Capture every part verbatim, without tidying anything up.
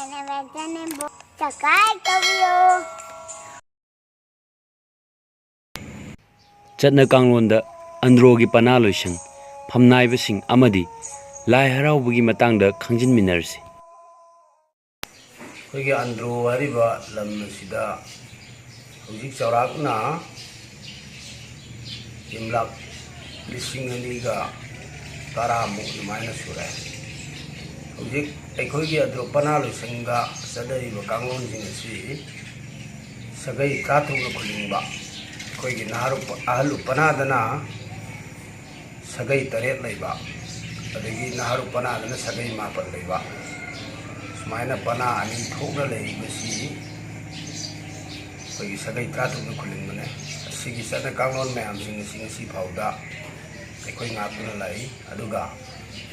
ꯆꯦꯅꯦꯜꯕꯨ subscribe ꯇꯧꯕꯤꯌꯨ꯫ ꯆꯠꯅ ꯀꯥꯡꯂꯣꯟꯗ ꯑꯟꯗ꯭ꯔꯣꯒꯤ ꯄꯅꯥ ꯂꯣꯏꯁꯪ, ꯐꯝꯅꯥꯏꯕꯁꯤꯡ ꯑꯃꯗꯤ ꯂꯥꯏ ꯍꯔꯥꯎꯕꯒꯤ ꯃꯇꯥꯡꯗ ꯈꯪꯖꯤꯟꯃꯤꯟꯅꯔꯁꯤ꯫ ꯑꯩꯈꯣꯏꯒꯤ ꯑꯟꯗ꯭ꯔꯣ ꯍꯥꯏꯔꯤꯕ ꯂꯝ ꯑꯁꯤꯗ ꯍꯧꯖꯤꯛ ꯆꯥꯎꯔꯥꯛꯅ ꯌꯨꯝꯂꯛ ꯂꯤꯁꯤꯡ ꯑꯅꯤꯒ ꯇꯔꯥꯃꯨꯛ ꯑꯗꯨꯃꯥꯏꯅ ꯁꯨꯔꯦ꯫ ꯍꯧꯖꯤꯛ ꯑꯩꯈꯣꯏꯒꯤ ꯑꯟꯗ꯭ꯔꯣ ꯄꯅꯥ ꯂꯣꯏꯁꯪꯗ ꯆꯠꯅꯔꯤꯕ ꯀꯥꯡꯂꯣꯟꯁꯤꯡ ꯑꯁꯤ ꯁꯥꯒꯩ ꯇꯔꯥꯇꯔꯨꯛꯅ ꯈꯨꯂꯤꯡꯕ, ꯑꯩꯈꯣꯏꯒꯤ ꯅꯍꯥꯔꯣꯜ ꯑꯍꯜ ꯄꯅꯥꯗꯅ ꯁꯥꯒꯩ ꯇꯔꯦꯠ ꯂꯩꯕ, ꯑꯗꯒꯤ ꯅꯍꯥꯔꯣꯜ ꯄꯅꯥꯗꯅ ꯁꯥꯒꯩ ꯃꯥꯄꯟ ꯂꯩꯕ, ꯁꯨꯃꯥꯏꯅ ꯄꯅꯥ ꯑꯅꯤ ꯊꯣꯛꯅ ꯂꯩꯔꯤꯕꯁꯤ ꯑꯩꯈꯣꯏꯒꯤ ꯁꯥꯒꯩ ꯇꯔꯥꯇꯔꯨꯛꯅ ꯈꯨꯂꯤꯡꯕꯅꯦ꯫ ꯑꯁꯤꯒꯤ ꯆꯠꯅ ꯀꯥꯡꯂꯣꯟ ꯃꯌꯥꯝꯁꯤꯡ ꯑꯁꯤ ꯉꯁꯤ ꯐꯥꯎꯗ ꯑꯩꯈꯣꯏ ꯉꯥꯛꯇꯨꯅ ꯂꯥꯛꯏ꯫ ꯑꯗꯨꯒ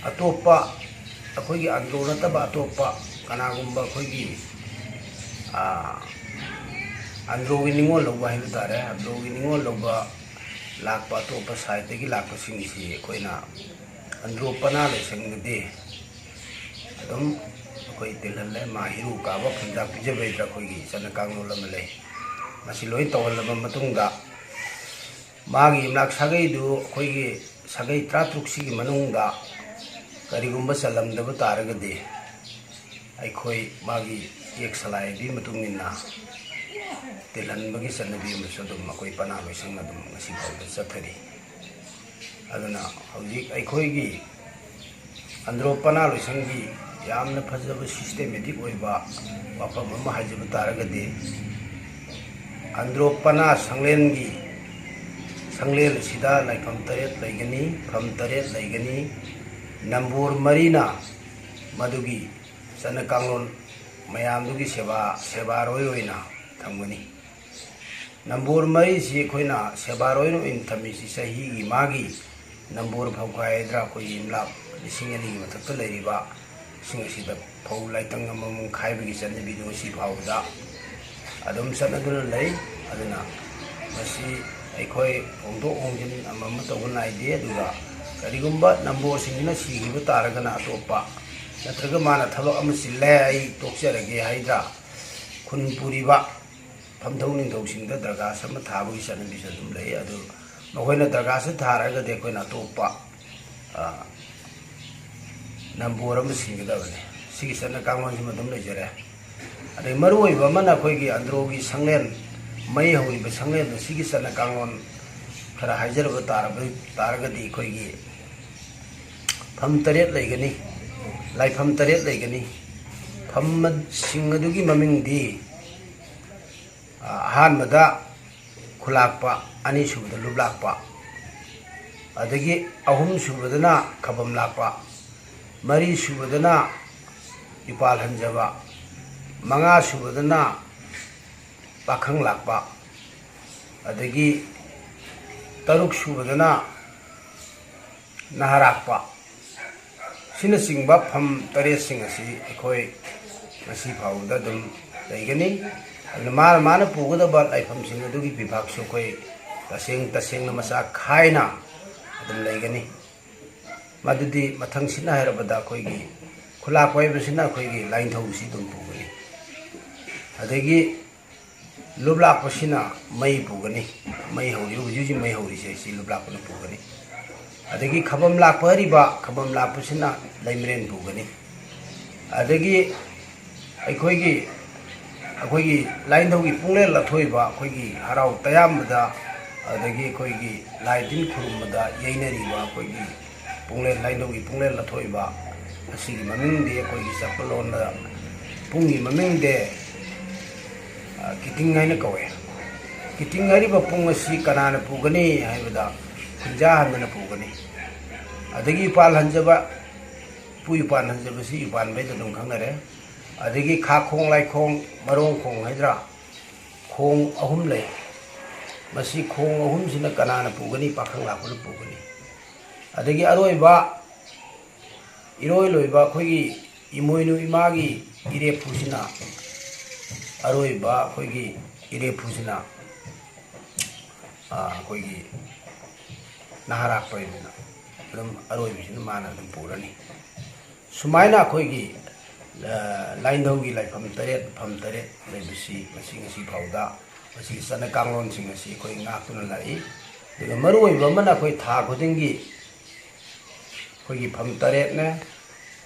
ꯑꯇꯣꯞꯄ, ꯑꯩꯈꯣꯏꯒꯤ ꯑꯟꯗ꯭ꯔꯣ ꯅꯠꯇꯕ ꯑꯇꯣꯞꯄ ꯀꯅꯥꯒꯨꯝꯕ ꯑꯩꯈꯣꯏꯒꯤ, ꯑꯥ, ꯑꯟꯗ꯭ꯔꯣꯒꯤ ꯅꯤꯉꯣꯜ ꯂꯧꯕ ꯍꯥꯏꯕ ꯇꯥꯔꯦ, ꯑꯟꯗ꯭ꯔꯣꯒꯤ ꯅꯤꯉꯣꯜ ꯂꯧꯕ ꯂꯥꯛꯄ, ꯑꯇꯣꯞꯄ ꯁꯥꯏꯠꯇꯒꯤ ꯂꯥꯛꯄꯁꯤꯡꯁꯤ ꯑꯩꯈꯣꯏꯅ ꯑꯟꯗ꯭ꯔꯣ ꯄꯅꯥ ꯂꯣꯏꯁꯪꯗꯗꯤ ꯑꯗꯨꯝ ꯑꯩꯈꯣꯏ ꯇꯤꯜꯍꯜꯂꯦ꯫ ꯃꯥ ꯍꯤꯔꯨ ꯀꯥꯕ ꯐꯝꯖꯥ ꯄꯤꯖꯕꯩꯗ ꯑꯩꯈꯣꯏꯒꯤ ꯆꯠꯅ ꯀꯥꯡꯂꯣꯟ ꯑꯃ ꯂꯩ꯫ ꯃꯁꯤ ꯂꯣꯏ ꯇꯧꯍꯜꯂꯕ ꯃꯇꯨꯡꯗ, ꯃꯥꯒꯤ ꯌꯨꯝꯅꯥꯛ ꯁꯥꯒꯩꯗꯨ ꯑꯩꯈꯣꯏꯒꯤ ꯁꯥꯒꯩ ꯇꯔꯥꯇꯔꯨꯛꯁꯤꯒꯤ ꯃꯅꯨꯡꯗ ꯀꯔꯤꯒꯨꯝꯕ ꯆꯜꯂꯝꯗꯕ ꯇꯥꯔꯒꯗꯤ, ꯑꯩꯈꯣꯏ ꯃꯥꯒꯤ ꯏꯌꯦꯛ ꯁꯂꯥꯏ ꯑꯗꯨꯒꯤ ꯃꯇꯨꯡ ꯏꯟꯅ ꯇꯤꯜꯍꯟꯕꯒꯤ ꯆꯠꯅꯕꯤ ꯑꯃꯁꯨ ꯑꯗꯨꯝ ꯑꯩꯈꯣꯏ ꯄꯅꯥ ꯂꯣꯏꯁꯪꯅ ꯑꯗꯨꯝ ꯉꯁꯤ ꯐꯥꯎꯗ ꯆꯠꯊꯔꯤ꯫ ꯑꯗꯨꯅ ꯍꯧꯖꯤꯛ ꯑꯩꯈꯣꯏꯒꯤ ꯑꯟꯗ꯭ꯔꯣ ꯄꯅꯥ ꯂꯣꯏꯁꯪꯒꯤ ꯌꯥꯝꯅ ꯐꯖꯕ systematic ꯑꯣꯏꯕ ꯋꯥꯐꯝ ꯑꯃ ꯍꯥꯏꯖꯕ ꯇꯥꯔꯒꯗꯤ, ꯑꯟꯗ꯭ꯔꯣ ꯄꯅꯥ ꯁꯪꯂꯦꯟꯒꯤ, ꯁꯪꯂꯦꯟ ꯑꯁꯤꯗ ꯂꯥꯏꯐꯝ ꯇꯔꯦꯠ ꯂꯩꯒꯅꯤ, ꯐꯝ ꯇꯔꯦꯠ ꯂꯩꯒꯅꯤ꯫ ꯅꯝꯕꯣꯔ ꯃꯔꯤꯅ ꯃꯗꯨꯒꯤ ꯆꯠꯅ ꯀꯥꯡꯂꯣꯟ ꯃꯌꯥꯝꯗꯨꯒꯤ ꯁꯦꯕꯥ, ꯁꯦꯕꯥꯔꯣꯏ ꯑꯣꯏꯅ ꯊꯝꯒꯅꯤ꯫ ꯅꯝꯕꯣꯔ ꯃꯔꯤꯁꯤ ꯑꯩꯈꯣꯏꯅ ꯁꯦꯕꯥꯔꯣꯏ ꯑꯣꯏꯅ ꯊꯝꯃꯤꯁꯤ ꯆꯍꯤꯒꯤ ꯃꯥꯒꯤ ꯅꯝꯕꯣꯔ ꯐꯧ ꯈꯥꯏ ꯍꯥꯏꯗ꯭ꯔꯥ, ꯑꯩꯈꯣꯏꯒꯤ ꯌꯨꯝꯂꯥꯛ ꯂꯤꯁꯤꯡ ꯑꯅꯤꯒꯤ ꯃꯊꯛꯇ ꯂꯩꯔꯤꯕ ꯁꯤꯡ ꯑꯁꯤꯗ ꯐꯧ ꯂꯥꯏꯇꯪ ꯑꯃꯃꯝ ꯈꯥꯏꯕꯒꯤ ꯆꯠꯅꯕꯤꯗꯨ ꯉꯁꯤ ꯐꯥꯎꯕꯗ ꯑꯗꯨꯝ ꯆꯠꯅꯗꯨꯅ ꯂꯩ꯫ ꯑꯗꯨꯅ ꯃꯁꯤ ꯑꯩꯈꯣꯏ ꯍꯣꯡꯗꯣꯛ ꯍꯣꯡꯖꯤꯟ ꯑꯃ ꯑꯃ ꯇꯧꯕ ꯅꯥꯏꯗꯦ꯫ ꯑꯗꯨꯒ ꯀꯔꯤꯒꯨꯝꯕ ꯅꯝꯕꯣꯔꯁꯤꯡꯁꯤꯅ ꯁꯤꯈꯤꯕ ꯇꯥꯔꯒꯅ ꯑꯇꯣꯞꯄ ꯅꯠꯇ꯭ꯔꯒ ꯃꯥꯅ ꯊꯕꯛ ꯑꯃ ꯆꯤꯜꯂꯦ, ꯑꯩ ꯇꯣꯛꯆꯔꯒꯦ ꯍꯥꯏꯗ꯭ꯔꯥ, ꯈꯨꯟ ꯄꯨꯔꯤꯕ ꯐꯝꯊꯧ ꯅꯤꯡꯊꯧꯁꯤꯡꯗ ꯗꯔꯒꯥꯁ ꯑꯃ ꯊꯥꯕꯒꯤ ꯆꯠꯅꯕꯤꯁꯨ ꯑꯗꯨꯝ ꯂꯩ꯫ ꯑꯗꯨ ꯃꯈꯣꯏꯅ ꯗꯔꯒꯥꯁ ꯊꯥꯔꯒꯗꯤ ꯑꯩꯈꯣꯏꯅ ꯑꯇꯣꯞꯄ, ꯑ, ꯅꯝꯕꯣꯔ ꯑꯃ ꯁꯤꯟꯒꯗꯕꯅꯤ꯫ ꯁꯤꯒꯤ ꯆꯠꯅ ꯀꯥꯡꯂꯣꯟꯁꯤꯃ ꯑꯗꯨꯝ ꯂꯩꯖꯔꯦ꯫ ꯑꯗꯩ ꯃꯔꯨ ꯑꯣꯏꯕ ꯑꯃꯅ ꯑꯩꯈꯣꯏꯒꯤ ꯑꯟꯗ꯭ꯔꯣꯒꯤ ꯁꯪꯂꯦꯟ, ꯃꯩ ꯍꯧꯔꯤꯕ ꯁꯪꯂꯦꯟ ꯑꯁꯤꯒꯤ ꯆꯠꯅ ꯀꯥꯡꯂꯣꯟ ꯈꯔ ꯍꯥꯏꯖꯔꯕ ꯇꯥꯔꯕ-, ꯇꯥꯔꯒꯗꯤ ꯑꯩꯈꯣꯏꯒꯤ ꯐꯝ ꯇꯔꯦꯠ ꯂꯩꯒꯅꯤ꯫ ꯂꯥꯏꯐꯝ ꯇꯔꯦꯠ ꯂꯩꯒꯅꯤ꯫ ꯐꯝꯁꯤꯡ ꯑꯗꯨꯒꯤ ꯃꯃꯤꯡꯗꯤ, ꯑ, ꯑꯍꯥꯟꯕꯗ ꯈꯨꯂꯥꯛꯄ, ꯑꯅꯤꯁꯨꯕꯗ ꯂꯨꯞꯂꯥꯛꯄ, ꯑꯗꯒꯤ ꯑꯍꯨꯝꯁꯨꯕꯗꯅ ꯈꯕꯝ ꯂꯥꯛꯄ, ꯃꯔꯤꯁꯨꯕꯗꯅ ꯏꯄꯥꯜ ꯍꯟꯖꯕ, ꯃꯉꯥꯁꯨꯕꯗꯅ ꯄꯥꯈꯪ ꯂꯥꯛꯄ, ꯑꯗꯒꯤ ꯇꯔꯨꯛꯁꯨꯕꯗꯅ ꯅꯍꯥꯔꯥꯛꯄ, ꯁꯤꯅꯆꯤꯡꯕ ꯐꯝ ꯇꯔꯦꯠꯁꯤꯡ ꯑꯁꯤ ꯑꯩꯈꯣꯏ ꯉꯁꯤ ꯐꯥꯎꯕꯗ ꯑꯗꯨꯝ ꯂꯩꯒꯅꯤ꯫ ꯑꯗꯨꯅ ꯃꯥꯅ, ꯃꯥꯅ ꯄꯨꯒꯗꯕ ꯂꯥꯏꯐꯝꯁꯤꯡ ꯑꯗꯨꯒꯤ ꯕꯤꯚꯥꯒꯁꯨ ꯑꯩꯈꯣꯏ ꯇꯁꯦꯡ ꯇꯁꯦꯡꯅ ꯃꯆꯥ ꯈꯥꯏꯅ ꯑꯗꯨꯝ ꯂꯩꯒꯅꯤ꯫ ꯃꯗꯨꯗꯤ ꯃꯊꯪꯁꯤꯅ ꯍꯥꯏꯔꯕꯗ ꯑꯩꯈꯣꯏꯒꯤ ꯈꯨꯂꯥꯛꯄ ꯍꯥꯏꯕꯁꯤꯅ ꯑꯩꯈꯣꯏꯒꯤ ꯂꯥꯏꯅꯤꯡꯊꯧꯁꯤ ꯑꯗꯨꯝ ꯄꯨꯒꯅꯤ꯫ ꯑꯗꯒꯤ ꯂꯨꯞ ꯂꯥꯛꯄꯁꯤꯅ ꯃꯩ ꯄꯨꯒꯅꯤ꯫ ꯃꯩ ꯍꯧꯔꯤꯕ, ꯍꯧꯖꯤꯛ ꯍꯧꯖꯤꯛ ꯃꯩ ꯍꯧꯔꯤꯁꯦ, ꯁꯤ ꯂꯨꯞ ꯂꯥꯛꯄꯅ ꯄꯨꯒꯅꯤ꯫ ꯑꯗꯒꯤ ꯈꯕꯝ ꯂꯥꯛꯄ ꯍꯥꯏꯔꯤꯕ, ꯈꯕꯝ ꯂꯥꯛꯄꯁꯤꯅ ꯂꯩꯃꯔꯦꯟ ꯄꯨꯒꯅꯤ꯫ ꯑꯗꯒꯤ ꯑꯩꯈꯣꯏꯒꯤ, ꯑꯩꯈꯣꯏꯒꯤ ꯂꯥꯏꯅꯤꯡꯊꯧꯒꯤ ꯄꯨꯡꯂꯦꯟ ꯂꯥꯊꯣꯛꯏꯕ, ꯑꯩꯈꯣꯏꯒꯤ ꯍꯔꯥꯎ ꯇꯌꯥꯝꯕꯗ, ꯑꯗꯒꯤ ꯑꯩꯈꯣꯏꯒꯤ ꯂꯥꯏ ꯇꯤꯟ ꯈꯨꯔꯨꯝꯕꯗ ꯌꯩꯅꯔꯤꯕ ꯑꯩꯈꯣꯏꯒꯤ ꯄꯨꯡꯂꯦꯟ, ꯂꯥꯏꯅꯤꯡꯊꯧꯒꯤ ꯄꯨꯡꯂꯦꯟ ꯂꯥꯊꯣꯛꯏꯕ ꯑꯁꯤꯒꯤ ꯃꯃꯤꯡꯗꯤ ꯑꯩꯈꯣꯏꯒꯤ ꯆꯠꯄ ꯂꯣꯟꯗ ꯄꯨꯡꯒꯤ ꯃꯃꯤꯡꯗꯤ, ꯑ, ꯀꯤꯇꯤꯡ ꯍꯥꯏꯅ ꯀꯧꯋꯦ꯫ ꯀꯤꯇꯤꯡ ꯍꯥꯏꯔꯤꯕ ꯄꯨꯡ ꯑꯁꯤ ꯀꯅꯥꯅ ꯄꯨꯒꯅꯤ ꯍꯥꯏꯕꯗ ꯈꯨꯟꯖꯥ ꯍꯟꯗꯅ ꯄꯨꯒꯅꯤ꯫ ꯑꯗꯒꯤ ꯏꯄꯥꯜ ꯍꯟꯖꯕ, ꯏꯄꯨ ꯏꯄꯥꯜ ꯍꯟꯖꯕꯁꯤ ꯏꯄꯥꯟꯕꯩꯗ ꯑꯗꯨꯝ ꯈꯪꯅꯔꯦ꯫ ꯑꯗꯒꯤ ꯈꯥꯈꯣꯡ ꯂꯥꯏꯈꯣꯡ ꯃꯔꯣꯡꯈꯣꯡ ꯍꯥꯏꯗ꯭ꯔꯥ, ꯈꯣꯡ ꯑꯍꯨꯝ ꯂꯩ꯫ ꯃꯁꯤ ꯈꯣꯡ ꯑꯍꯨꯝꯁꯤꯅ ꯀꯅꯥꯅ ꯄꯨꯒꯅꯤ? ꯄꯥꯈꯪ ꯂꯥꯛꯄꯅ ꯄꯨꯒꯅꯤ꯫ ꯑꯗꯒꯤ ꯑꯔꯣꯏꯕ ꯏꯔꯣꯏ ꯂꯣꯏꯕ ꯑꯩꯈꯣꯏꯒꯤ ꯏꯃꯣꯏꯅꯨ ꯏꯃꯥꯒꯤ ꯏꯔꯦꯞꯄꯨꯁꯤꯅ, ꯑꯔꯣꯏꯕ ꯑꯩꯈꯣꯏꯒꯤ ꯏꯔꯦꯞꯄꯨꯁꯤꯅ, ꯑ, ꯑꯩꯈꯣꯏꯒꯤ ꯅꯍꯥꯔꯥꯛꯄ ꯍꯥꯏꯗꯅ ꯑꯗꯨꯝ ꯑꯔꯣꯏꯕꯁꯤꯅ ꯃꯥꯅ ꯑꯗꯨꯝ ꯄꯨꯔꯅꯤ꯫ ꯁꯨꯃꯥꯏꯅ ꯑꯩꯈꯣꯏꯒꯤ, ꯑ, ꯂꯥꯏꯅꯤꯡꯊꯧꯒꯤ ꯂꯥꯏꯐꯝ ꯇꯔꯦꯠ, ꯃꯐꯝ ꯇꯔꯦꯠ ꯂꯩꯕꯁꯤ ꯉꯁꯤ, ꯉꯁꯤ ꯐꯥꯎꯗ ꯃꯁꯤꯒꯤ ꯆꯠꯅ ꯀꯥꯡꯂꯣꯟꯁꯤꯡ ꯑꯁꯤ ꯑꯩꯈꯣꯏ ꯉꯥꯛꯇꯨꯅ ꯂꯥꯛꯏ꯫ ꯑꯗꯨꯒ ꯃꯔꯨꯑꯣꯏꯕ ꯑꯃꯅ ꯑꯩꯈꯣꯏ ꯊꯥ ꯈꯨꯗꯤꯡꯒꯤ ꯑꯩꯈꯣꯏꯒꯤ ꯐꯝ ꯇꯔꯦꯠꯅꯦ,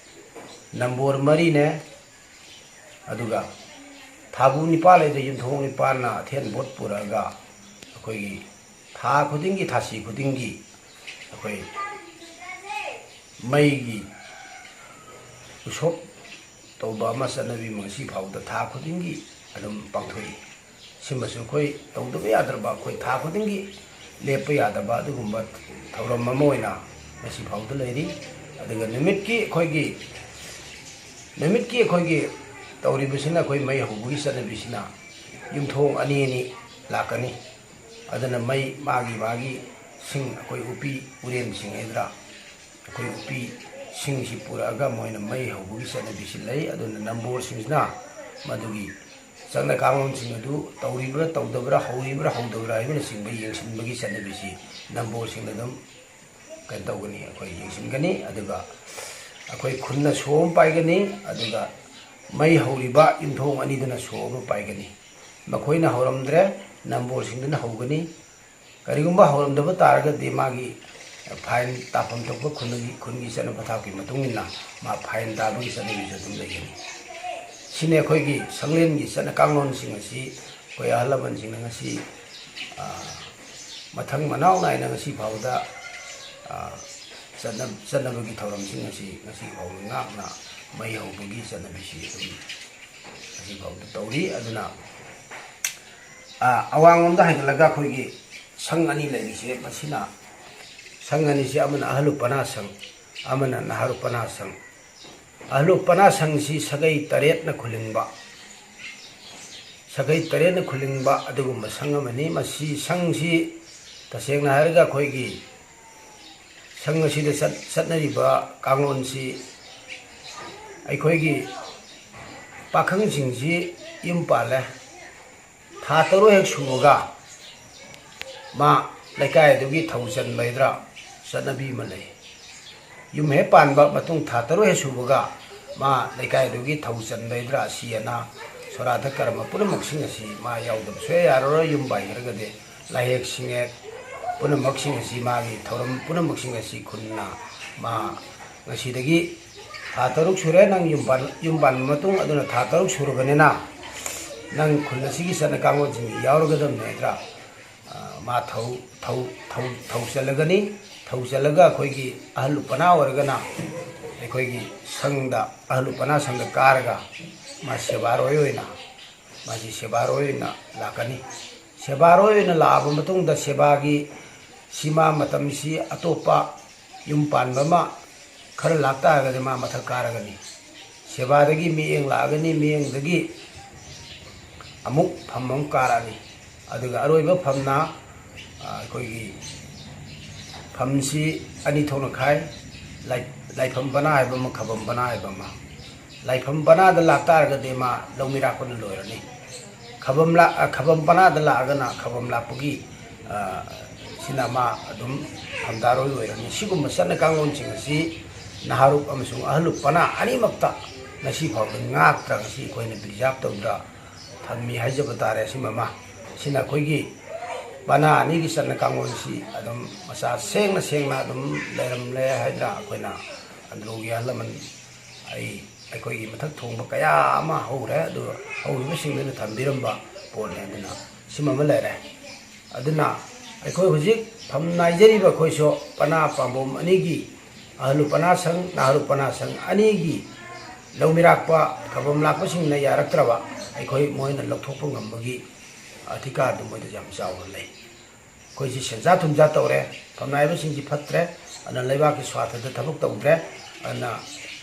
ꯅꯝꯕꯣꯜ ꯃꯔꯤꯅꯦ, ꯑꯗꯨꯒ ꯊꯥꯕꯨ ꯅꯤꯄꯥꯜ ꯂꯩꯗ ꯌꯨꯝꯊꯣꯡ ꯅꯤꯄꯥꯜꯅ ꯑꯊꯦꯟ ꯄꯣꯠ ꯄꯨꯔꯛꯑꯒ ꯑꯩꯈꯣꯏꯒꯤ ꯊꯥ ꯈꯨꯗꯤꯡꯒꯤ, ꯊꯥꯁꯤ ꯈꯨꯗꯤꯡꯒꯤ ꯑꯩꯈꯣꯏ ꯃꯩꯒꯤ ꯎꯁꯣꯞ ꯇꯧꯕ ꯑꯃ ꯆꯠꯅꯕꯤ ꯑꯃ ꯉꯁꯤ ꯐꯥꯎꯕꯗ ꯊꯥ ꯈꯨꯗꯤꯡꯒꯤ ꯑꯗꯨꯝ ꯄꯥꯡꯊꯣꯛꯏ꯫ ꯁꯤꯃꯁꯨ ꯑꯩꯈꯣꯏ ꯇꯧꯗꯕ ꯌꯥꯗ꯭ꯔꯕ, ꯑꯩꯈꯣꯏ ꯊꯥ ꯈꯨꯗꯤꯡꯒꯤ ꯂꯦꯞꯄ ꯌꯥꯗꯕ ꯑꯗꯨꯒꯨꯝꯕ ꯊꯧꯔꯝ ꯑꯃ ꯑꯣꯏꯅ ꯉꯁꯤ ꯐꯥꯎꯕꯗ ꯂꯩꯔꯤ꯫ ꯑꯗꯨꯒ ꯅꯨꯃꯤꯠꯀꯤ ꯑꯩꯈꯣꯏꯒꯤ, ꯅꯨꯃꯤꯠꯀꯤ ꯑꯩꯈꯣꯏꯒꯤ ꯇꯧꯔꯤꯕꯁꯤꯅ, ꯑꯩꯈꯣꯏ ꯃꯩ ꯍꯧꯕꯒꯤ ꯆꯠꯅꯕꯤꯁꯤꯅ ꯌꯨꯝꯊꯣꯡ ꯑꯅꯤ ꯑꯅꯤ ꯂꯥꯛꯀꯅꯤ꯫ ꯑꯗꯨꯅ ꯃꯩ ꯃꯥꯒꯤ ꯃꯥꯒꯤ ꯁꯤꯡ, ꯑꯩꯈꯣꯏ ꯎꯄꯤ ꯎꯔꯦꯟꯁꯤꯡ ꯍꯥꯏꯗ꯭ꯔꯥ, ꯑꯩꯈꯣꯏ ꯎꯄꯤꯁꯤꯡꯁꯤ ꯄꯨꯔꯛꯑꯒ ꯃꯣꯏꯅ ꯃꯩ ꯍꯧꯕꯒꯤ ꯆꯠꯅꯕꯤꯁꯤ ꯂꯩ꯫ ꯑꯗꯨꯅ ꯅꯝꯕꯣꯜꯁꯤꯡꯁꯤꯅ ꯃꯗꯨꯒꯤ ꯆꯠꯅ ꯀꯥꯡꯂꯣꯟꯁꯤꯡ ꯑꯗꯨ ꯇꯧꯔꯤꯕ꯭ꯔꯥ, ꯇꯧꯗꯕ꯭ꯔꯥ, ꯍꯧꯔꯤꯕ꯭ꯔꯥ, ꯍꯧꯗꯕ꯭ꯔꯥ ꯍꯥꯏꯕꯅꯆꯤꯡꯕ ꯌꯦꯡꯁꯤꯟꯕꯒꯤ ꯆꯠꯅꯕꯤꯁꯤ ꯅꯝꯕꯣꯜꯁꯤꯡꯅ ꯑꯗꯨꯝ ꯀꯩꯅꯣ ꯇꯧꯒꯅꯤ, ꯑꯩꯈꯣꯏ ꯌꯦꯡꯁꯤꯟꯒꯅꯤ꯫ ꯑꯗꯨꯒ ꯑꯩꯈꯣꯏ ꯈꯨꯟꯅ ꯁꯣ ꯑꯃ ꯄꯥꯏꯒꯅꯤ, ꯑꯗꯨꯒ ꯃꯩ ꯍꯧꯔꯤꯕ ꯌꯨꯝꯊꯣꯡ ꯑꯅꯤꯗꯨꯅ ꯁꯣ ꯑꯃ ꯄꯥꯏꯒꯅꯤ꯫ ꯃꯈꯣꯏꯅ ꯍꯧꯔꯝꯗ꯭ꯔꯦ, ꯅꯝꯕꯣꯜꯁꯤꯡꯗꯨꯅ ꯍꯧꯒꯅꯤ꯫ ꯀꯔꯤꯒꯨꯝꯕ ꯍꯧꯔꯝꯗꯕ ꯇꯥꯔꯒꯗꯤ ꯃꯥꯒꯤ ꯐꯥꯏꯟ ꯇꯥꯐꯝ ꯊꯣꯛꯄ ꯈꯨꯟꯒꯤ, ꯈꯨꯟꯒꯤ ꯆꯠꯅ ꯄꯊꯥꯞꯀꯤ ꯃꯇꯨꯡ ꯏꯟꯅ ꯃꯥ ꯐꯥꯏꯟ ꯇꯥꯕꯒꯤ ꯆꯠꯅꯕꯤꯁꯨ ꯑꯗꯨꯝ ꯂꯩꯒꯅꯤ꯫ ꯁꯤꯅꯤ ꯑꯩꯈꯣꯏꯒꯤ ꯁꯪꯂꯦꯟꯒꯤ ꯆꯠꯅ ꯀꯥꯡꯂꯣꯟꯁꯤꯡ ꯑꯁꯤ ꯑꯩꯈꯣꯏ ꯑꯍꯜ ꯂꯃꯟꯁꯤꯡꯅ ꯉꯁꯤ, ꯑ, ꯃꯊꯪ ꯃꯅꯥꯎ ꯅꯥꯏꯅ ꯉꯁꯤ ꯐꯥꯎꯕꯗ, ꯑ, ꯆꯠꯅ-, ꯆꯠꯅꯕꯒꯤ ꯊꯧꯔꯝꯁꯤꯡ ꯑꯁꯤ ꯉꯁꯤ ꯐꯥꯎꯕ ꯉꯥꯛꯅ ꯃꯩ ꯍꯧꯕꯒꯤ ꯆꯠꯅꯕꯤꯁꯤ ꯑꯗꯨꯝ ꯉꯁꯤ ꯐꯥꯎꯕꯗ ꯇꯧꯔꯤ꯫ ꯑꯗꯨꯅ, ꯑ, ꯑꯋꯥꯡꯂꯣꯝꯗ ꯍꯥꯏꯒꯠꯂꯒ ꯑꯩꯈꯣꯏꯒꯤ ꯁꯪ ꯑꯅꯤ ꯂꯩꯔꯤꯁꯦ, ꯃꯁꯤꯅ ꯁꯪ ꯑꯅꯤꯁꯦ ꯑꯃꯅ ꯑꯍꯜ ꯎꯄꯅꯥ ꯁꯪ, ꯑꯃꯅ ꯅꯍꯥꯔ ꯎꯄꯅꯥ ꯁꯪ꯫ ꯑꯍꯜ ꯎꯄꯅꯥ ꯁꯪꯁꯤ ꯁꯥꯒꯩ ꯇꯔꯦꯠꯅ ꯈꯨꯂꯤꯡꯕ, ꯁꯥꯒꯩ ꯇꯔꯦꯠꯅ ꯈꯨꯂꯤꯡꯕ ꯑꯗꯨꯒꯨꯝꯕ ꯁꯪ ꯑꯃꯅꯤ꯫ ꯃꯁꯤ ꯁꯪꯁꯤ ꯇꯁꯦꯡꯅ ꯍꯥꯏꯔꯒ ꯑꯩꯈꯣꯏꯒꯤ ꯁꯪ ꯑꯁꯤꯗ ꯆꯠ-, ꯆꯠꯅꯔꯤꯕ ꯀꯥꯡꯂꯣꯟꯁꯤ ꯑꯩꯈꯣꯏꯒꯤ ꯄꯥꯈꯪꯁꯤꯡꯁꯤ ꯌꯨꯝ ꯄꯥꯜꯂꯦ, ꯊꯥ ꯇꯔꯨꯛ ꯍꯦꯛ ꯁꯨꯕꯒ ꯃꯥ ꯂꯩꯀꯥꯏ ꯑꯗꯨꯒꯤ ꯊꯧ ꯆꯟꯕ ꯍꯥꯏꯗ꯭ꯔꯥ ꯆꯠꯅꯕꯤ ꯑꯃ ꯂꯩ꯫ ꯌꯨꯝ ꯍꯦꯛ ꯄꯥꯟꯕ ꯃꯇꯨꯡ ꯊꯥ ꯇꯔꯨꯛ ꯍꯦꯛ ꯁꯨꯕꯒ ꯃꯥ ꯂꯩꯀꯥꯏꯗꯨꯒꯤ ꯊꯧ ꯆꯟꯕꯩꯗ꯭ꯔꯥ, ꯑꯁꯤ ꯑꯅꯥ, ꯁꯣꯔꯥꯠꯇ ꯀꯔꯝꯕ ꯄꯨꯝꯅꯃꯛꯁꯤꯡ ꯑꯁꯤ ꯃꯥ ꯌꯥꯎꯗꯕ ꯁꯨꯡꯌꯥ ꯌꯥꯔꯔꯣꯏ꯫ ꯌꯨꯝ ꯄꯥꯟꯈ꯭ꯔꯒꯗꯤ ꯂꯥꯏꯍꯦꯛ ꯁꯤꯡꯍꯦꯛ ꯄꯨꯝꯅꯃꯛꯁꯤꯡ ꯑꯁꯤ, ꯃꯥꯒꯤ ꯊꯧꯔꯝ ꯄꯨꯝꯅꯃꯛꯁꯤꯡ ꯑꯁꯤ ꯈꯨꯟꯅ ꯃꯥ ꯉꯁꯤꯗꯒꯤ ꯊꯥ ꯇꯔꯨꯛ ꯁꯨꯔꯦ ꯅꯪ ꯌꯨꯝ ꯄꯥꯟ-, ꯌꯨꯝ ꯄꯥꯟꯕ ꯃꯇꯨꯡ, ꯑꯗꯨꯅ ꯊꯥ ꯇꯔꯨꯛ ꯁꯨꯔꯕꯅꯤꯅ ꯅꯪ ꯈꯨꯜ ꯑꯁꯤꯒꯤ ꯆꯠꯅ ꯀꯥꯡꯂꯣꯟꯁꯤꯡ ꯌꯥꯎꯔꯒꯗꯕꯅꯤ ꯍꯥꯏꯗ꯭ꯔꯥ? ꯑ, ꯃꯥ ꯊꯧ, ꯊꯧ, ꯊꯧ, ꯊꯧ ꯆꯜꯂꯒꯅꯤ꯫ ꯊꯧ ꯆꯜꯂꯒ ꯑꯩꯈꯣꯏꯒꯤ ꯑꯍꯜ ꯂꯨꯄꯥꯅ ꯑꯣꯏꯔꯒꯅ ꯑꯩꯈꯣꯏꯒꯤ ꯁꯪꯗ, ꯑꯍꯜ ꯂꯨꯄꯥꯅ ꯁꯪꯗ ꯀꯥꯔꯒ ꯃꯥ ꯁꯦꯕꯥꯔꯣꯏ ꯑꯣꯏꯅ, ꯃꯥꯁꯤ ꯁꯦꯕꯥꯔꯣꯏ ꯑꯣꯏꯅ ꯂꯥꯛꯀꯅꯤ꯫ ꯁꯦꯕꯥꯔꯣꯏ ꯑꯣꯏꯅ ꯂꯥꯛꯑꯕ ꯃꯇꯨꯡꯗ ꯁꯦꯕꯥꯒꯤ ꯁꯤꯃꯥ ꯃꯇꯝꯁꯤ ꯑꯇꯣꯞꯄ ꯌꯨꯝ ꯄꯥꯟꯕ ꯑꯃ ꯈꯔ ꯂꯥꯛꯇꯥꯔꯒꯗꯤ ꯃꯥ ꯃꯊꯛ ꯀꯥꯔꯒꯅꯤ꯫ ꯁꯦꯕꯥꯗꯒꯤ ꯃꯤꯠꯌꯦꯡ ꯂꯥꯛꯑꯒꯅꯤ, ꯃꯤꯠꯌꯦꯡꯗꯒꯤ ꯑꯃꯨꯛ ꯐꯝ ꯑꯃꯨꯛ ꯀꯥꯔꯛꯑꯅꯤ꯫ ꯑꯗꯨꯒ ꯑꯔꯣꯏꯕ ꯐꯝꯅ, ꯑ, ꯑꯩꯈꯣꯏꯒꯤ ꯐꯝꯁꯤ ꯑꯅꯤ ꯊꯣꯛꯅ ꯈꯥꯏ꯫ ꯂꯥꯏ-, ꯂꯥꯏꯐꯝ ꯄꯅꯥ ꯍꯥꯏꯕ ꯑꯃ, ꯈꯕꯝ ꯄꯅꯥ ꯍꯥꯏꯕ ꯑꯃ꯫ ꯂꯥꯏꯐꯝ ꯄꯅꯥꯗ ꯂꯥꯛꯇꯥꯔꯒꯗꯤ ꯃꯥ ꯂꯧꯃꯤꯔꯥꯛꯄꯅ ꯂꯣꯏꯔꯅꯤ꯫ ꯈꯕꯝ ꯂꯥꯛ-, ꯑ, ꯈꯕꯝ ꯄꯅꯥꯗ ꯂꯥꯛꯑꯒꯅ ꯈꯕꯝ ꯂꯥꯛꯄꯒꯤ, ꯑ, ꯁꯤꯅ ꯃꯥ ꯑꯗꯨꯝ ꯐꯝꯗꯥꯔꯣꯏ ꯑꯣꯏꯔꯅꯤ꯫ ꯁꯤꯒꯨꯝꯕ ꯆꯠꯅ ꯀꯥꯡꯂꯣꯟꯁꯤꯡ ꯑꯁꯤ ꯅꯍꯥꯔꯨꯞ ꯑꯃꯁꯨꯡ ꯑꯍꯜꯂꯨꯞ ꯄꯅꯥ ꯑꯅꯤꯃꯛꯇ ꯉꯁꯤ ꯐꯥꯎꯗ ꯉꯥꯛꯇ꯭ꯔꯥ, ꯉꯁꯤ ꯑꯩꯈꯣꯏꯅ ꯄ꯭ꯔꯤꯖꯥꯕ ꯇꯧꯗ꯭ꯔꯥ ꯊꯝꯃꯤ ꯍꯥꯏꯖꯕ ꯇꯥꯔꯦ꯫ ꯑꯁꯤꯃ ꯑꯃ, ꯁꯤꯅ ꯑꯩꯈꯣꯏꯒꯤ ꯄꯅꯥ ꯑꯅꯤꯒꯤ ꯆꯠꯅ ꯀꯥꯡꯂꯣꯟꯁꯤ ꯑꯗꯨꯝ ꯃꯆꯥ ꯁꯦꯡꯅ ꯁꯦꯡꯅ ꯑꯗꯨꯝ ꯂꯩꯔꯝꯂꯦ ꯍꯥꯏꯗꯅ ꯑꯩꯈꯣꯏꯅ ꯑꯟꯗ꯭ꯔꯣꯒꯤ ꯑꯍꯜ ꯂꯃꯟ, ꯑꯩ, ꯑꯩꯈꯣꯏꯒꯤ ꯃꯊꯛ ꯊꯣꯡꯕ ꯀꯌꯥ ꯑꯃ ꯍꯧꯔꯦ, ꯑꯗꯨ ꯍꯧꯔꯤꯕꯁꯤꯡꯗꯨꯅ ꯊꯝꯕꯤꯔꯝꯕ ꯄꯣꯠꯅꯦ꯫ ꯑꯗꯨꯅ ꯁꯤꯃ ꯑꯃ ꯂꯩꯔꯦ꯫ ꯑꯗꯨꯅ ꯑꯩꯈꯣꯏ ꯍꯧꯖꯤꯛ ꯐꯝ ꯅꯥꯏꯖꯔꯤꯕ ꯑꯩꯈꯣꯏꯁꯨ ꯄꯅꯥ ꯄꯥꯝꯕꯣꯝ ꯑꯅꯤꯒꯤ, ꯑꯍꯜꯂꯨ ꯄꯅꯥ ꯁꯪ, ꯅꯍꯥꯔꯨ ꯄꯅꯥ ꯁꯪ ꯑꯅꯤꯒꯤ ꯂꯧꯃꯤꯔꯥꯛꯄ ꯈꯕꯝ ꯂꯥꯛꯄꯁꯤꯡꯅ ꯌꯥꯔꯛꯇ꯭ꯔꯕ, ꯑꯩꯈꯣꯏ ꯃꯣꯏꯅ ꯂꯧꯊꯣꯛꯄ ꯉꯝꯕꯒꯤ ꯑꯙꯤꯀꯥꯔꯗꯨ ꯃꯣꯏꯗ ꯌꯥꯝ ꯆꯥꯎꯅ ꯂꯩ꯫ ꯑꯩꯈꯣꯏꯁꯤ ꯁꯦꯟꯖꯥ ꯊꯨꯝꯖꯥ ꯇꯧꯔꯦ, ꯐꯝꯅꯥꯏꯕꯁꯤꯡꯁꯤ ꯐꯠꯇ꯭ꯔꯦ, ꯑꯗꯨꯅ ꯂꯩꯕꯥꯛꯀꯤ ꯁ꯭ꯋꯥꯔꯊꯗ ꯊꯕꯛ ꯇꯧꯗ꯭ꯔꯦ, ꯑꯗꯨꯅ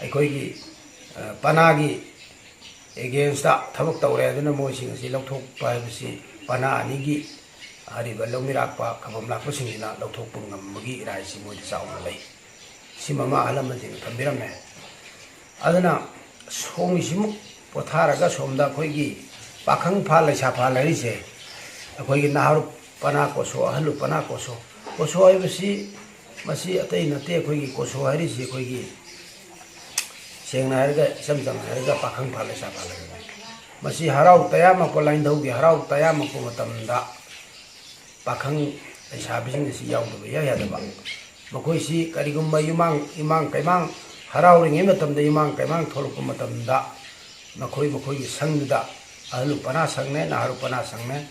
ꯑꯩꯈꯣꯏꯒꯤ, ꯑ, ꯄꯅꯥꯒꯤ against ꯊꯕꯛ ꯇꯧꯔꯦ꯫ ꯑꯗꯨꯅ ꯃꯣꯏꯁꯤꯡ ꯑꯁꯤ ꯂꯧꯊꯣꯛꯄ ꯍꯥꯏꯕꯁꯤ ꯄꯅꯥ ꯑꯅꯤꯒꯤ ꯍꯥꯏꯔꯤꯕ ꯂꯧꯃꯤꯔꯥꯛꯄ ꯈꯕꯝ ꯂꯥꯛꯄꯁꯤꯡꯁꯤꯅ ꯂꯧꯊꯣꯛꯄ ꯉꯝꯕꯒꯤ ꯏꯔꯥꯏꯁꯤ ꯃꯣꯏꯗ ꯆꯥꯎꯅ ꯂꯩ꯫ ꯁꯤꯃ ꯑꯃ ꯑꯍꯜ ꯂꯃꯟꯁꯤꯡꯅ ꯊꯝꯕꯤꯔꯝꯃꯦ꯫ ꯑꯗꯨꯅ ꯁꯣꯝꯒꯤꯁꯤꯃꯨꯛ ꯄꯣꯊꯥꯔꯒ ꯁꯣꯝꯗ ꯑꯩꯈꯣꯏꯒꯤ ꯄꯥꯈꯪ ꯐꯥ ꯂꯩꯁꯥ ꯐꯥ ꯂꯩꯔꯤꯁꯦ, ꯑꯩꯈꯣꯏꯒꯤ ꯅꯍꯥꯔꯨꯞ ꯄꯅꯥ ꯀꯣꯁꯣ, ꯑꯍꯜꯂꯨꯞ ꯄꯅꯥ ꯀꯣꯁꯣ꯫ ꯀꯣꯁꯣ ꯍꯥꯏꯕꯁꯤ ꯃꯁꯤ ꯑꯇꯩ ꯅꯠꯇꯦ, ꯑꯩꯈꯣꯏꯒꯤ ꯀꯣꯁꯣ ꯍꯥꯏꯔꯤꯁꯤ ꯑꯩꯈꯣꯏꯒꯤ, ꯁꯦꯡꯅ ꯍꯥꯏꯔꯒ, ꯏꯆꯝ ꯆꯝꯅ ꯍꯥꯏꯔꯒ, ꯄꯥꯈꯪ ꯐꯥ ꯂꯩꯁꯥ ꯐꯥ ꯂꯩꯔꯕꯅꯤ꯫ ꯃꯁꯤ ꯍꯔꯥꯎ ꯇꯌꯥꯝꯃꯛꯄ, ꯂꯥꯏꯅꯤꯡꯊꯧꯒꯤ ꯍꯔꯥꯎ ꯇꯌꯥꯝꯃꯛꯄ ꯃꯇꯝꯗ ꯄꯥꯈꯪ ꯂꯩꯁꯥꯕꯤꯁꯤꯡ ꯑꯁꯤ ꯌꯥꯎꯗꯕ ꯏꯌꯥ ꯌꯥꯗꯕ꯫ ꯃꯈꯣꯏꯁꯤ ꯀꯔꯤꯒꯨꯝꯕ ꯌꯨꯃꯥꯡ, ꯏꯃꯥꯡ ꯀꯩꯃꯥꯡ ꯍꯔꯥꯎꯔꯤꯉꯩ ꯃꯇꯝꯗ, ꯏꯃꯥꯡ ꯀꯩꯃꯥꯡ ꯊꯣꯛꯂꯛꯄ ꯃꯇꯝꯗ, ꯃꯈꯣꯏ ꯃꯈꯣꯏꯒꯤ ꯁꯪꯗꯨꯗ, ꯑꯍꯜ ꯎꯄꯅꯥ ꯁꯪꯅꯦ, ꯅꯍꯥꯔ ꯎꯄꯅꯥ ꯁꯪꯅꯦ,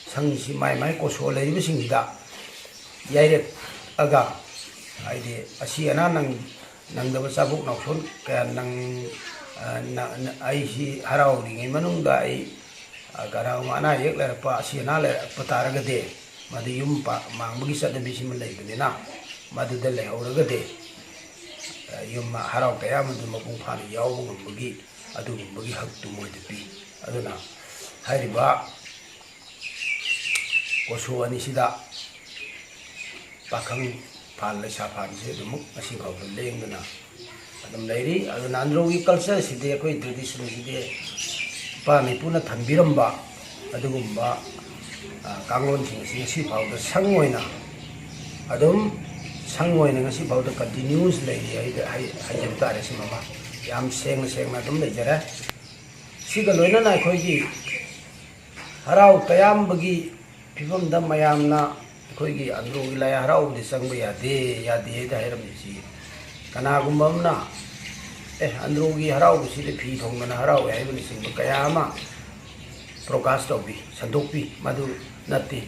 ꯁꯪꯁꯤ ꯃꯥꯏ ꯃꯥꯏ ꯀꯣꯁꯣ ꯂꯩꯔꯤꯕꯁꯤꯡꯁꯤꯗ ꯌꯥꯏꯔꯦꯛꯑꯒ, ꯍꯥꯏꯗꯤ ꯑꯁꯤ ꯑꯅꯥ ꯅꯪ-, ꯅꯪꯗꯕ ꯆꯥꯕꯣꯛ ꯅꯥꯎꯁꯣꯟ ꯀꯌꯥ ꯅꯪ-, ꯑ, ꯅ-, ꯅ-, ꯑꯩꯁꯤ ꯍꯔꯥꯎꯔꯤꯉꯩ ꯃꯅꯨꯡꯗ ꯑꯩ, ꯑ, ꯀꯅꯥꯒꯨꯝꯕ ꯑꯅꯥ ꯑꯌꯦꯛ ꯂꯩꯔꯛꯄ, ꯑꯁꯤ ꯑꯅꯥ ꯂꯩꯔꯛꯄ ꯇꯥꯔꯒꯗꯤ, ꯃꯗꯨ ꯌꯨꯝ ꯄꯥ-, ꯃꯥꯡꯕꯒꯤ ꯆꯠꯅꯕꯤꯁꯤꯃ ꯂꯩꯕꯅꯤꯅ, ꯃꯗꯨꯗ ꯂꯩꯍꯧꯔꯒꯗꯤ, ꯑ, ꯌꯨꯝ ꯍꯔꯥꯎ ꯇꯌꯥꯝꯕꯗꯨ ꯃꯄꯨꯡ ꯐꯥꯅ ꯌꯥꯎꯕ ꯉꯝꯕꯒꯤ ꯑꯗꯨꯒꯨꯝꯕꯒꯤ ꯍꯛꯇꯨ ꯃꯣꯏꯗ ꯄꯤ꯫ ꯑꯗꯨꯅ ꯍꯥꯏꯔꯤꯕ ꯀꯣꯁꯣ ꯑꯅꯤꯁꯤꯗ ꯄꯥꯈꯪ ꯐꯥꯟ ꯂꯩꯁꯥ ꯐꯥꯟꯁꯦ ꯑꯗꯨꯃꯛ ꯉꯁꯤ ꯐꯥꯎꯕ ꯂꯦꯡꯗꯅ ꯑꯗꯨꯝ ꯂꯩꯔꯤ꯫ ꯑꯗꯨꯅ ꯑꯟꯗ꯭ꯔꯣꯒꯤ ꯀꯜꯆꯔꯁꯤꯗꯤ, ꯑꯩꯈꯣꯏ ꯇ꯭ꯔꯦꯗꯤꯁꯟꯁꯤꯗꯤ ꯏꯄꯥ ꯏꯄꯨꯅ ꯊꯝꯕꯤꯔꯝꯕ ꯑꯗꯨꯒꯨꯝꯕ, ꯑ, ꯀꯥꯡꯂꯣꯟꯁꯤꯡ ꯑꯁꯤ ꯉꯁꯤ ꯐꯥꯎꯗ ꯁꯪ ꯑꯣꯏꯅ ꯑꯗꯨꯝ, ꯁꯪ ꯑꯣꯏꯅ ꯉꯁꯤ ꯐꯥꯎꯗ ꯀꯟꯇꯤꯅ꯭ꯌꯨꯁ ꯂꯩꯔꯤ ꯍꯥꯏ-, ꯍꯥꯏ-, ꯍꯥꯏꯖꯕ ꯇꯥꯔꯦ꯫ ꯁꯤꯃꯃ ꯌꯥꯝ ꯁꯦꯡꯅ ꯁꯦꯡꯅ ꯑꯗꯨꯝ ꯂꯩꯖꯔꯦ꯫ ꯁꯤꯒ ꯂꯣꯏꯅꯅ ꯑꯩꯈꯣꯏꯒꯤ ꯍꯔꯥꯎ ꯇꯌꯥꯝꯕꯒꯤ ꯐꯤꯕꯝꯗ ꯃꯌꯥꯝꯅ ꯑꯩꯈꯣꯏꯒꯤ ꯑꯟꯗ꯭ꯔꯣꯒꯤ ꯂꯥꯏ ꯍꯔꯥꯎꯕꯗꯤ ꯆꯪꯕ ꯌꯥꯗꯦ, ꯌꯥꯗꯦ ꯍꯥꯏꯗ ꯍꯥꯏꯔꯝꯃꯤꯁꯤ, ꯀꯅꯥꯒꯨꯝꯕ ꯑꯃꯅ, "ꯑꯦ, ꯑꯟꯗ꯭ꯔꯣꯒꯤ ꯍꯔꯥꯎꯕꯁꯤꯗꯤ ꯐꯤ ꯊꯣꯡꯗꯅ ꯍꯔꯥꯎꯋꯦ" ꯍꯥꯏꯕꯅꯆꯤꯡꯕ ꯀꯌꯥ ꯑꯃ ꯄ꯭ꯔꯣꯀꯥꯁ ꯇꯧꯕꯤ, ꯁꯟꯗꯣꯛꯄꯤ꯫ ꯃꯗꯨ ꯅꯠꯇꯦ꯫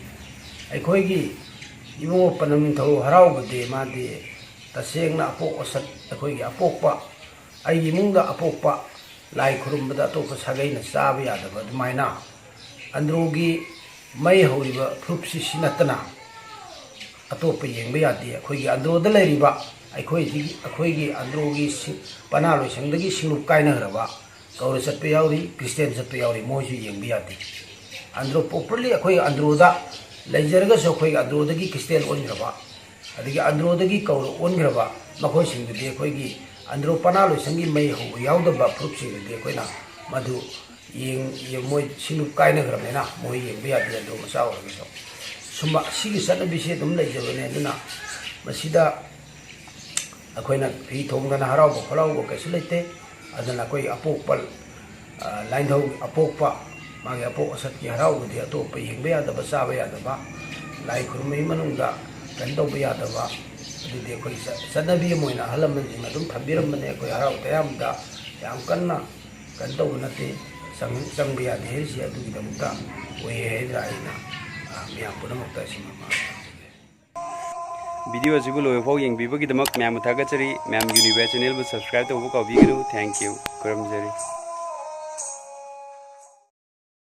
ꯑꯩꯈꯣꯏꯒꯤ ꯏꯕꯨꯡꯉꯣ ꯄꯅꯝ ꯅꯤꯡꯊꯧ ꯍꯔꯥꯎꯕꯗꯤ ꯃꯥꯗꯤ ꯇꯁꯦꯡꯅ ꯑꯄꯣꯛ ꯑꯁꯛ, ꯑꯩꯈꯣꯏꯒꯤ ꯑꯄꯣꯛꯄ, ꯑꯩꯒꯤ ꯏꯃꯨꯡꯗ ꯑꯄꯣꯛꯄ ꯂꯥꯏ ꯈꯨꯔꯨꯝꯕꯗ ꯑꯇꯣꯞꯄ ꯁꯥꯒꯩꯅ ꯆꯥꯕ ꯌꯥꯗꯕ ꯑꯗꯨꯃꯥꯏꯅ, ꯑꯟꯗ꯭ꯔꯣꯒꯤ ꯃꯩ ꯍꯧꯔꯤꯕ ꯐꯨꯔꯨꯞꯁꯤ ꯁꯤ ꯅꯠꯇꯅ ꯑꯇꯣꯞꯄ ꯌꯦꯡꯕ ꯌꯥꯗꯦ꯫ ꯑꯩꯈꯣꯏꯒꯤ ꯑꯟꯗ꯭ꯔꯣꯗ ꯂꯩꯔꯤꯕ, ꯑꯩꯈꯣꯏꯁꯤꯒꯤ, ꯑꯩꯈꯣꯏꯒꯤ ꯑꯟꯗ꯭ꯔꯣꯒꯤ ꯁꯤ-, ꯄꯅꯥ ꯂꯣꯏꯁꯪꯗꯒꯤ ꯁꯤꯡꯂꯨꯞ ꯀꯥꯏꯅꯈ꯭ꯔꯕ, ꯀꯧꯔ ꯆꯠꯄ ꯌꯥꯎꯔꯤ, ꯈ꯭ꯔꯤꯁꯇꯦꯟ ꯆꯠꯄ ꯌꯥꯎꯔꯤ, ꯃꯣꯏꯁꯨ ꯌꯦꯡꯕ ꯌꯥꯗꯦ꯫ ꯑꯟꯗ꯭ꯔꯣ ꯄ꯭ꯔꯣꯄꯔꯂꯤ ꯑꯩꯈꯣꯏ ꯑꯟꯗ꯭ꯔꯣꯗ ꯂꯩꯖꯔꯒꯁꯨ, ꯑꯩꯈꯣꯏꯒꯤ ꯑꯟꯗ꯭ꯔꯣꯗꯒꯤ ꯈ꯭ꯔꯤꯁꯇꯦꯟ ꯑꯣꯟꯈ꯭ꯔꯕ, ꯑꯗꯒꯤ ꯑꯟꯗ꯭ꯔꯣꯗꯒꯤ ꯀꯧꯔ ꯑꯣꯟꯈ꯭ꯔꯕ, ꯃꯈꯣꯏꯁꯤꯡꯗꯨꯗꯤ ꯑꯩꯈꯣꯏꯒꯤ ꯑꯟꯗ꯭ꯔꯣ ꯄꯅꯥ ꯂꯣꯏꯁꯪꯒꯤ ꯃꯩ ꯍꯧꯕ ꯌꯥꯎꯗꯕ ꯐꯨꯔꯨꯞꯁꯤꯡꯗꯨꯗꯤ ꯑꯩꯈꯣꯏꯅ ꯃꯗꯨ ꯌꯦꯡ-, ꯌꯦꯡ-, ꯃꯣꯏ ꯁꯤꯡꯂꯨꯞ ꯀꯥꯏꯅꯈ꯭ꯔꯕꯅꯤꯅ ꯃꯣꯏ ꯌꯦꯡꯕ ꯌꯥꯗꯦ, ꯑꯟꯗ꯭ꯔꯣ ꯃꯆꯥ ꯑꯣꯏꯔꯒꯁꯨ꯫ ꯁꯨꯝꯕ ꯑꯁꯤꯒꯤ ꯆꯠꯅꯕꯤꯁꯤ ꯑꯗꯨꯝ ꯂꯩꯖꯕꯅꯦ꯫ ꯑꯗꯨꯅ ꯃꯁꯤꯗ ꯑꯩꯈꯣꯏꯅ ꯐꯤ ꯊꯣꯡꯗꯅ ꯍꯔꯥꯎꯕ ꯈꯣꯠꯂꯥꯎꯕ ꯀꯩꯁꯨ ꯂꯩꯇꯦ꯫ ꯑꯗꯨꯅ ꯑꯩꯈꯣꯏ ꯑꯄꯣꯛꯄ, ꯑ, ꯂꯥꯏꯅꯤꯡꯊꯧ ꯑꯄꯣꯛꯄ, ꯃꯥꯒꯤ ꯑꯄꯣꯛ ꯑꯁꯠꯀꯤ ꯍꯔꯥꯎꯕꯗꯤ ꯑꯇꯣꯞꯄ ꯌꯦꯡꯕ ꯌꯥꯗꯕ, ꯆꯥꯕ ꯌꯥꯗꯕ, ꯂꯥꯏ ꯈꯨꯔꯨꯝꯕꯒꯤ ꯃꯅꯨꯡꯗ ꯀꯩꯅꯣ ꯇꯧꯕ ꯌꯥꯗꯕ, ꯑꯗꯨꯗꯤ ꯑꯩꯈꯣꯏ ꯆ-, ꯆꯠꯅꯕꯤ ꯑꯃ ꯑꯣꯏꯅ ꯑꯍꯜ ꯂꯃꯟꯁꯤꯡꯅ ꯑꯗꯨꯝ ꯊꯝꯕꯤꯔꯝꯕꯅꯦ꯫ ꯑꯩꯈꯣꯏ ꯍꯔꯥꯎ ꯇꯌꯥꯝꯕꯗ ꯌꯥꯝ ꯀꯟꯅ ꯀꯩꯅꯣ ꯇꯧꯕ ꯅꯠꯇꯦ, ꯆꯪ-, ꯆꯪꯕ ꯌꯥꯗꯦ ꯍꯥꯏꯔꯤꯁꯦ ꯑꯗꯨꯒꯤꯗꯃꯛꯇ ꯑꯣꯏꯌꯦ ꯍꯥꯏꯗꯅ ꯑꯩꯅ, ꯑ, ꯃꯌꯥꯝ ꯄꯨꯝꯅꯃꯛꯇ ꯑꯁꯤꯃ ꯍꯥꯏꯖꯒꯦ꯫ ꯚꯤꯗꯤꯑꯣ ꯑꯁꯤꯕꯨ ꯂꯣꯏꯕ ꯐꯥꯎ ꯌꯦꯡꯕꯤꯕꯒꯤꯗꯃꯛ ꯃꯌꯥꯝꯕꯨ ꯊꯥꯒꯠꯆꯔꯤ꯫ ꯃꯌꯥꯝ ꯌꯨꯅꯤꯚꯔ ꯆꯦꯅꯦꯜꯕꯨ subscribe ꯇꯧꯕ ꯀꯥꯎꯕꯤꯒꯅꯨ꯫ Thank you꯫ ꯈꯨꯔꯨꯝꯖꯔꯤ꯫